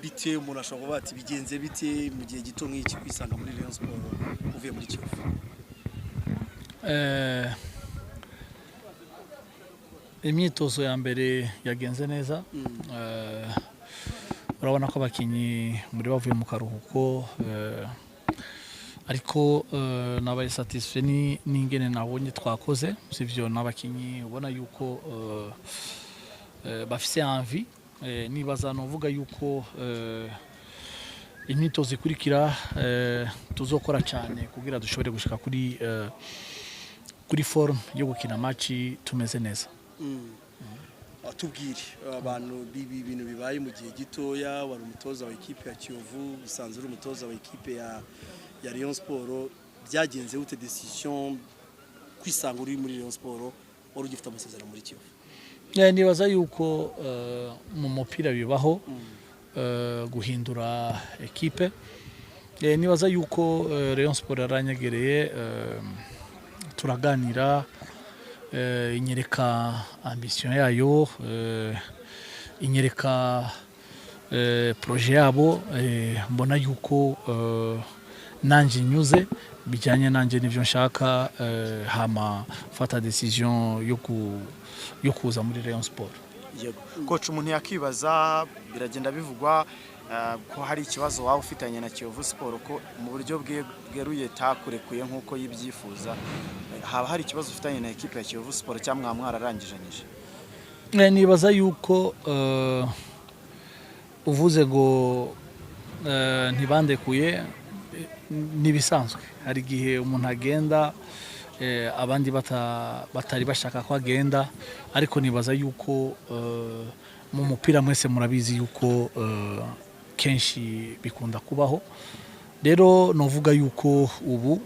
Bite umuntu ashobora kuvuga ati bigenze bite mu gihe gito nk'iki kwisanga muri Rayon Sport uvuye muri Kiyovu? Imyitozo ya mbere yagenze neza. Urabona ko abakinnyi muri bavuye mu karuhuko, ariko nabaye satisfait n'ingene nabonye twakoze, sivyo? N'abakinnyi ubona yuko bafise envie. Nibaza novuga yuko imyitozo ikurikira tuzokora cyane kugira dushobore gushika kuri forme yo gukina match tumeze neza. Atubwire abantu bibi ibintu bibaye mu gihe gitoya. Wari umutoza wa ekipe ya Kiyovu, usanzwe uri umutoza wa ekipe ya Rayon Sport. Byagenze gute décision kwisanga uri muri Rayon Sport wari ugifite amasezerano muri Kiyovu? Nibaza yuko mu mupira bibaho guhindura ekipe. Nibaza yuko Rayon Sport yaranyegereye, turaganira, inyereka ambition yayo, inyereka projet yabo, mbona yuko nanje nyuze bijyanye nanje n'ivyo nshaka, hama fata décision yo kuza muri Rayon Sport. Yego coach, umuntu yakibaza, biragenda bivugwa ko hari ikibazo waba ufitanye na Kiyovu Sport, ko mu buryo bweruye takurekuye nk'uko yibyifuza. Haba hari ikibazo ufitanye na ekipe ya Kiyovu Sport cyangwa mwaba mwararangijanyije? Nibaza yuko uvuze ngo ntibandekuye, nibisanzwe. Hari igihe umuntu agenda abandi batari bashaka ko agenda, ariko nibaza yuko mu mupira mwese murabizi yuko kenshi bikunda kubaho. Rero novuga yuko ubu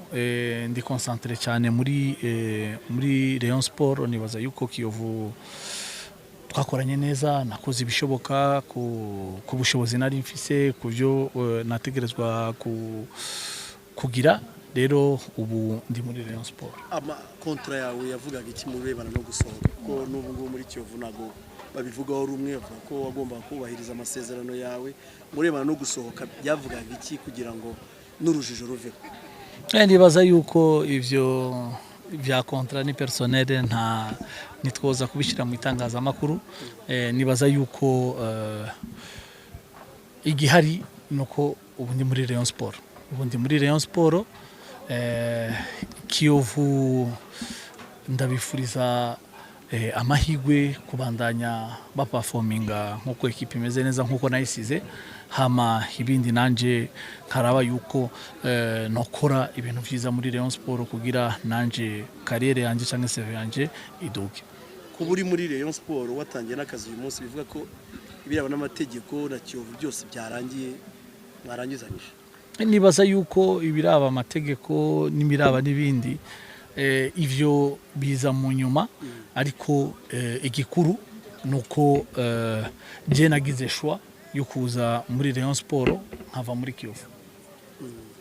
ndi concentré cyane muri Rayon Sport. Nibaza yuko Kiyovu twakoranye neza, nakoze ibishoboka ku bushobozi nari mfise, ku byo nategerezwa kugira. Rero ubu ndi muri Rayon Sport. Ama contrat yawe yavugaga iki mu birebana no gusohoka? Kuko n'ubu ngubu muri Kiyovu ntabwo babivugaho rumwe, bavuga ko wagombaga kubahiriza amasezerano yawe. Mu birebana no gusohoka byavugaga iki kugira ngo n'urujijo ruveho? Nibaza yuko ivyo vya contrat ni personnel, nta nitwoza kubishyira mu itangazamakuru. Nibaza yuko igihari nuko ubu ndi muri Rayon Sport, ubu ndi muri Rayon Sport. Kiyovu ndabifuriza amahirwe kubandanya baperforminga nk'uko ekipe imeze neza nk'uko nayisize, hama ibindi nanje nkaraba yuko nokora ibintu vyiza muri Rayon Sport kugira nanje carrière yanje cyangwa CV yanje iduge. Kuba uri muri Rayon Sport watangiye n'akazi uyu munsi, bivuga ko ibiraba n'amategeko na Kiyovu byose byarangiye, mwarangizanyije? Nibaza yuko ibiraba amategeko n'ibiraba n'ibindi, ivyo biza mu nyuma, ariko igikuru nuko je nagize choix yo kuza muri Rayon Sport nkava muri Kiyovu.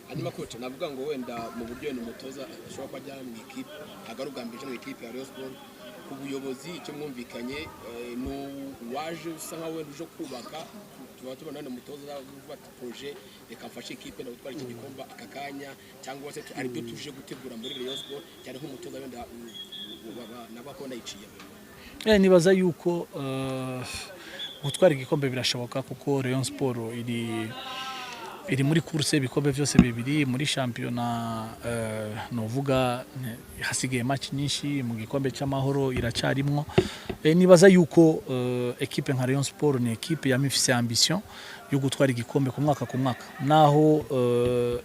Hanyuma coach, navuga ngo wenda mu buryo wenda umutoza ashobora kuba ajya mu ikipe, ntabwo ari ubwa mbere uje mu ikipe ya Rayon Sport. Ku buyobozi icyo mwumvikanye, ni uwaje usa nkaho wenda uje kubaka, tuba tubona wenda umutoza uvuga ati projet, reka mfashe ikipe na gutwara iki gikombe aka kanya, cyangwa se ari byo tuje gutegura muri Rayon Sport cyane nk'umutoza wenda nabo akaba yiciye. Nibaza yuko gutwara igikombe birashoboka, kuko Rayon Sport iri muri course ibikombe byose bibiri muri shampiyona. Novuga hasigaye match nyinshi, mu gikombe cy'amahoro iracyarimwo. Nibaza yuko ekipe nka Rayon Sport ni ekipe yama ifise ambition yo gutwara igikombe ku mwaka ku mwaka, naho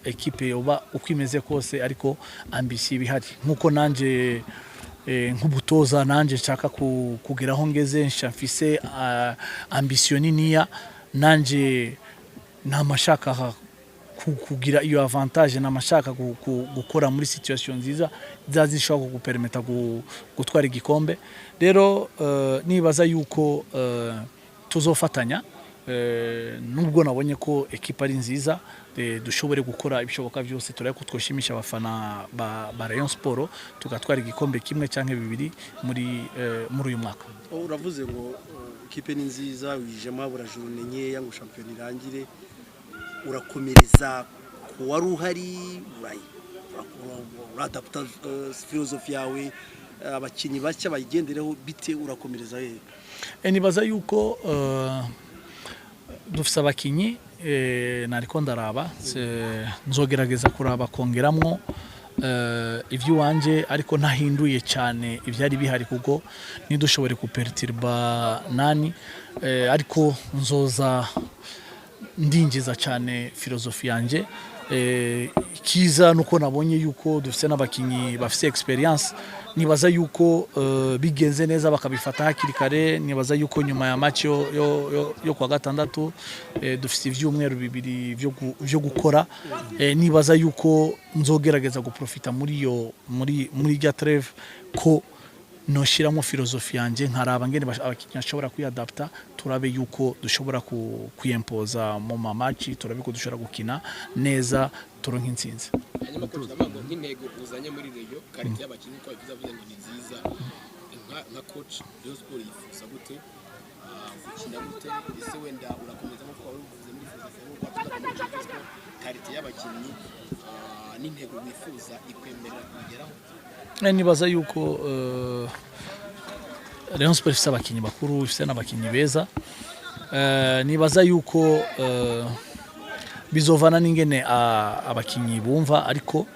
ekipe yoba uko imeze kose, ariko ambition iba ihari. Nkuko nanje nk'ubutoza nanje nshaka kugera aho ngeze, mfise ambition niniya, nanje namashaka kugira iyo avantage, namashaka gukora muri situation nziza za zishobora kugupermeta gutwara igikombe. Rero nibaza yuko tuzofatanya, nubwo nabonye ko ekipa ari nziza, dushobore gukora ibishoboka byose, turabe ko twoshimisha abafana ba Rayon Sport, tugatwara igikombe kimwe cyangwa bibiri muri uyu mwaka. Uravuze ngo Ekipe ni nziza, uyijemo habura journée nkeya ngo shampiyona irangire. Urakomereza ku wari uhari, uradaputa philosophie yawe, abakinnyi bashya bayigendereho bite? Urakomereza hehe? Nibaza yuko dufise abakinyi, nariko ndaraba, nzogerageza kuraba kongeramwo ivy'iwanje, ariko ntahinduye cyane ivyari bihari, kuko ntidushobore kuperturba nani, ariko nzoza ndinjiza cyane philosophie yanje. Ikiza nuko nabonye yuko dufise n'abakinyi bafise expérience. Nibaza yuko bigenze neza, bakabifata hakiri kare, nibaza yuko nyuma ya match yo kwa gatandatu, dufise ivyumweru 2 vyo gukora. Nibaza yuko nzogerageza guprofita muri yo muri rya trêve ko noshiramo philosophie yanje, nkaraba ngene abakinyi bashobora kwiyadapta, turabe yuko dushobora kwiyempoza mu ma match, turabe ko dushobora gukina neza, turonke intsinzi. Hanyuma coach, ndavuga ngo nk'intego uzanye muri Rayon, qualité y'abakinnyi uko wabivuze, avuze ngo ni nziza, nka coach, Rayon Sport yifuza gute? Gukina gute? Ese wenda urakomeza nk'uko wari ubivuze muri philosophie, nk'uko watuvuga muri Kiyovu Sport, qualité y'abakinnyi n'intego wifuza ikwemerera kubigeraho? Nibaza yuko Rayon Sport ifise abakinyi bakuru, ifise n'abakinyi beza. Nibaza yuko bizovana n'ingene abakinyi bumva, ariko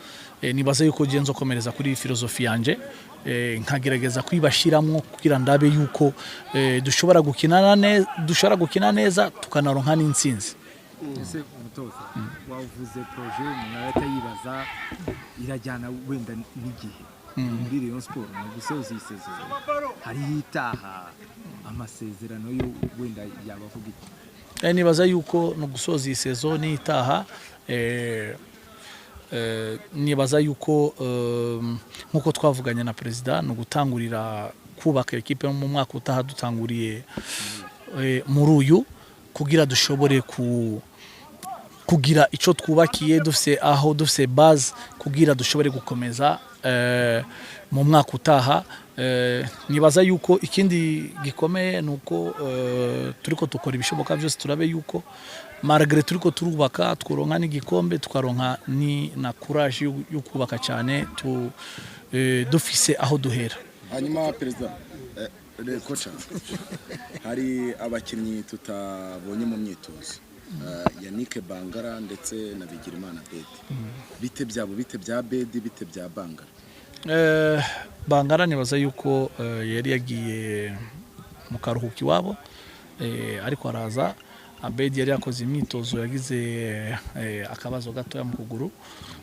nibaza yuko je nzokomereza kuri philosophie yanje, nkagerageza kwibashiramwo kugira ndabe yuko dushobora gukina neza, tukanaronka n'intsinzi. Ese umutoza, wavuze projet, umuntu arahita yibaza irajyana wenda n'igihe muri Rayon Sport mu gusoza iyi saison, hariho itaha, amasezerano yo wenda yaba avuga iki? Nibaza yuko no gusoza iyi saison n'itaha, nibaza yuko nkuko twavuganye na perezida, ni ugutangurira kubaka ekipe mu mwaka utaha, dutanguriye muri uyu, kugira dushobore kugira ico twubakiye, dufise aho dufise base kugira dushobore gukomeza mu mwaka utaha. Nibaza yuko ikindi gikomeye ni uko turiko dukora ibishoboka byose, turabe yuko malgré turiko turubaka, tworonka n'igikombe, tukaronka ni na courage yo kubaka cyane dufise aho duhera. Hanyuma perezida, coach, hari abakinnyi tutabonye mu myitozo, Yannick Bangara ndetse na Bigirimana Bedi. Bite byabo? Bite bya Bedi? Bite bya Bangara? Bangara nibaza yuko yari yagiye mu karuhuko iwabo, ariko araza. Abedi yari yakoze imyitozo, yagize akabazo gatoya mu kuguru,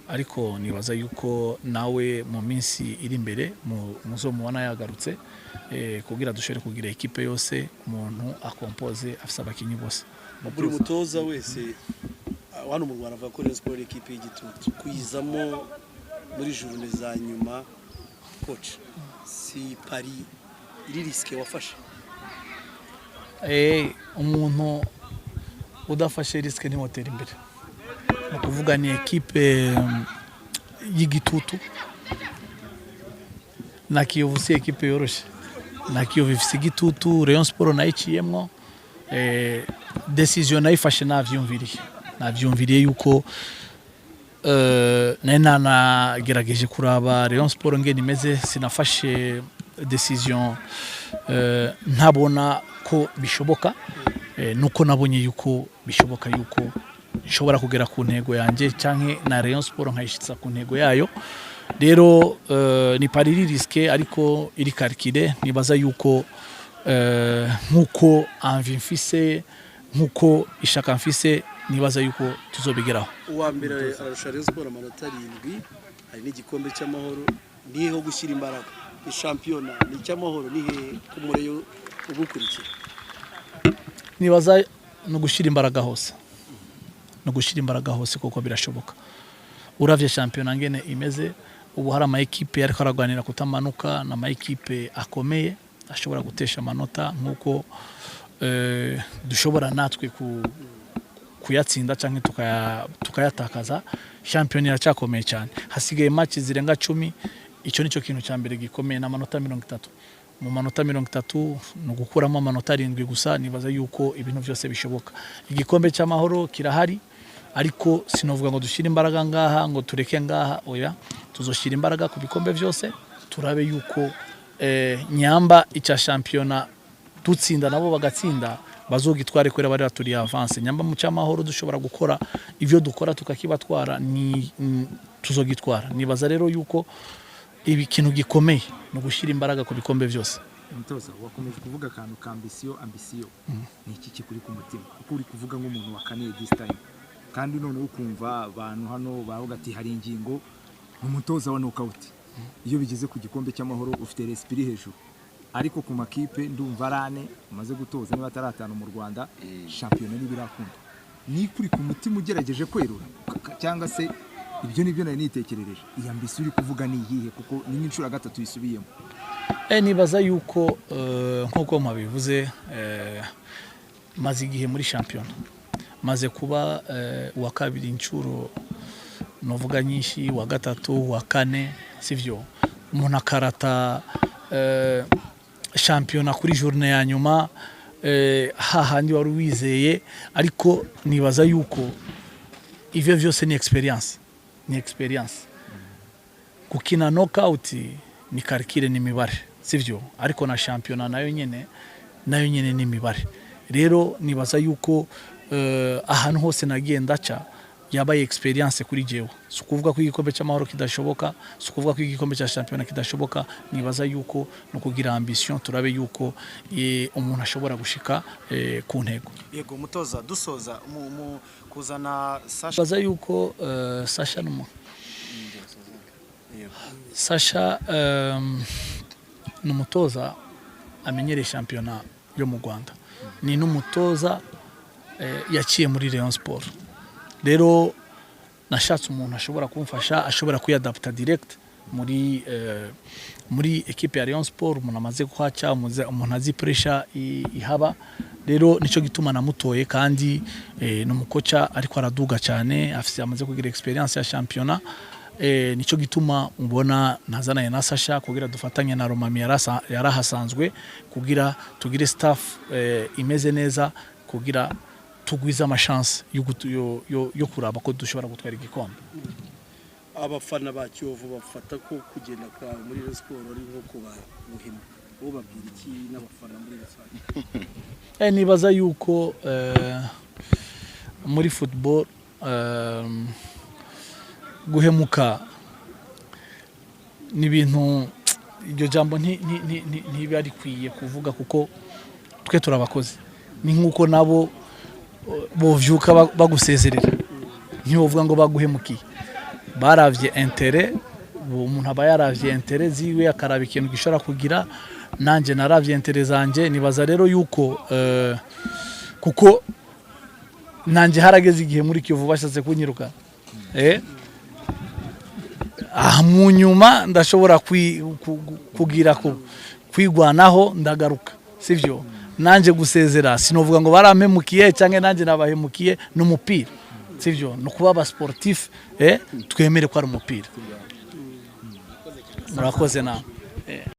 ariko nibaza yuko nawe mu minsi iri imbere muzomubona yagarutse, kugira dushobore kugira ekipe yose, umuntu akompoze afise abakinyi bose. Buri mutoza wese hano mu Rwanda avuga ko Rayon Sport ari ekipe y'igitutu. Kuyizamo muri journée za nyuma, coach, si pari iri risqué wafashe? Umuntu udafashe risque ntiwotera imbere. Ni ukuvuga ni ekipe y'igitutu, na Kiyovu si ekipe yoroshe, na Kiyovu ifise igitutu, Rayon Sport nayo iciyemwo. Décision nayifashe navyumviriye yuko nari nanagerageje kuraba Rayon Sport ngene imeze. Sinafashe décision ntabona ko bishoboka, nuko nabonye yuko bishoboka yuko nshobora kugera ku ntego yanjye canke na Rayon Sport nkayishitsa ku ntego yayo. Rero ni pari iri risqué, ariko iri calculé. Nibaza yuko nkuko envie mfise, nkuko ishaka mfise, nibaza yuko tuzobigeraho. Uwa mbere ararusha Rayon Sport amanota 7, hari n'igikombe cy'Amahoro. Ni ho gushyira imbaraga? Ni shampiyona? Ni icy'Amahoro? Ni hehe ku mureyo ugukurikira? Nibaza no gushyira imbaraga hose, no gushyira imbaraga hose, kuko birashoboka. Uravye shampiyona ngene imeze ubu, hari ama ekipe ariko aragwanira kutamanuka, na ama ekipe akomeye ashobora gutesha amanota nkuko dushobora natwe kuyatsinda canke tukayatakaza. Shampiyona iracyakomeye cyane, hasigaye match zirenga 10. Icyo nicyo kintu cya mbere gikomeye, ni amanota 30. Mu manota 30 ni ugukuramo amanota 7 gusa. Nibaza yuko ibintu byose bishoboka. Igikombe cy'Amahoro kirahari, ariko sinovuga ngo dushyire imbaraga ngaha ngo tureke ngaha. Oya, tuzoshyira imbaraga ku bikombe byose, turabe yuko nyamba icya shampiyona dutsinda nabo bagatsinda, bazogitware kubera bari baturiye avance. Nyamba mu cy'Amahoro dushobora gukora ibyo dukora tukakibatwara, ni tuzogitwara. Nibaza rero yuko ibi kintu gikomeye ni ugushyira imbaraga ku bikombe byose. Umutoza, wakomeje kuvuga akantu ka ambition. Ambition ni iki kikuri ku mutima? Kuko uri kuvuga nk'umuntu wakaniye this time, kandi noneho ukumva abantu hano bavuga ati hari ingingo ni umutoza wa knockout. Iyo bigeze ku gikombe cy'Amahoro ufite l'esprit hejuru, ariko ku makipe ndumva ari ane umaze gutoza, niba atari atanu mu Rwanda, shampiyona ntibirakunda. Ni kuri ku mutima ugerageje kwerura cyangwa se ibyo nibyo nari nitekerereje? Iyi ambition uri kuvuga ni iyihe? Kuko ni nk'inshuro ya gatatu yisubiyemo. Nibaza yuko nk'uko mpabivuze, maze igihe muri shampiyona, maze kuba uwa kabiri inshuro novuga nyinshi, uwa gatatu, uwa kane, sivyo? Umuntu akarata shampiyona kuri journée ya nyuma, hahandi wari wizeye. Ariko nibaza yuko ivyo vyose ni expérience, ni expérience. Gukina knockout ni calcul, ni imibare, sivyo? Ariko na shampiyona nayo nyene ni imibare. Rero nibaza yuko ahantu hose nagiye ndaca yabaye expérience kuri jewe. Si ukuvuga ko igikombe cy'Amahoro kidashoboka, si ukuvuga ko igikombe cya shampiyona kidashoboka. Nibaza yuko no kugira ambition, turabe yuko umuntu ashobora gushika ku ntego. Yego mutoza, dusoza mu kuzana Sasha. Nibaza yuko Sasha Sasha ni umutoza amenyereye shampiyona yo mu Rwanda, ni n'umutoza yaciye muri Rayon Sport. Rero nashatse umuntu ashobora kumfasha, ashobora kwiyadapta direct muri ekipe ya Rayon Sport, umuntu amaze kuhaca, umuntu azi pressure ihaba. Rero nicyo gituma namutoye, kandi ni umukoca ariko araduga cyane, afise amaze kugira expérience ya shampiyona. Nicyo gituma ubona nazanaye na Sasha kugira dufatanye na Romami yarahasanzwe, kugira tugire staff imeze neza, kugira tugwize amachance yo kuraba ko dushobora gutwara igikombe. Abafana ba Kiyovu bafata ko kugenda kwawe muri Rayon Sport ari nko kuba buhemu. Wowe babwira iki n'abafana muri rusange? Nibaza yuko muri football guhemuka ni ibintu, iryo jambo ntibiba rikwiye kuvuga, kuko twe turabakozi. Ni nk'uko nabo bovyuka bagusezerera, ntiwovuga ngo baguhemukiye. Baravye intérêt, umuntu aba yaravye intérêt ziwe, akaraba ikintu gishobora kugira. Nanjye naravye intérêt zanje. Nibaza rero yuko kuko nanjye harageze igihe muri Kiyovu bashatse kunyiruka, aha mu nyuma ndashobora kugira kwigwanaho ndagaruka, sivyo? Nanjye gusezera sinovuga ngo barampemukiye cyangwa nanjye nabahemukiye. Ni umupira, sivyo? Ni ukuba aba sportif, twemere ko ari umupira. Murakoze nawe.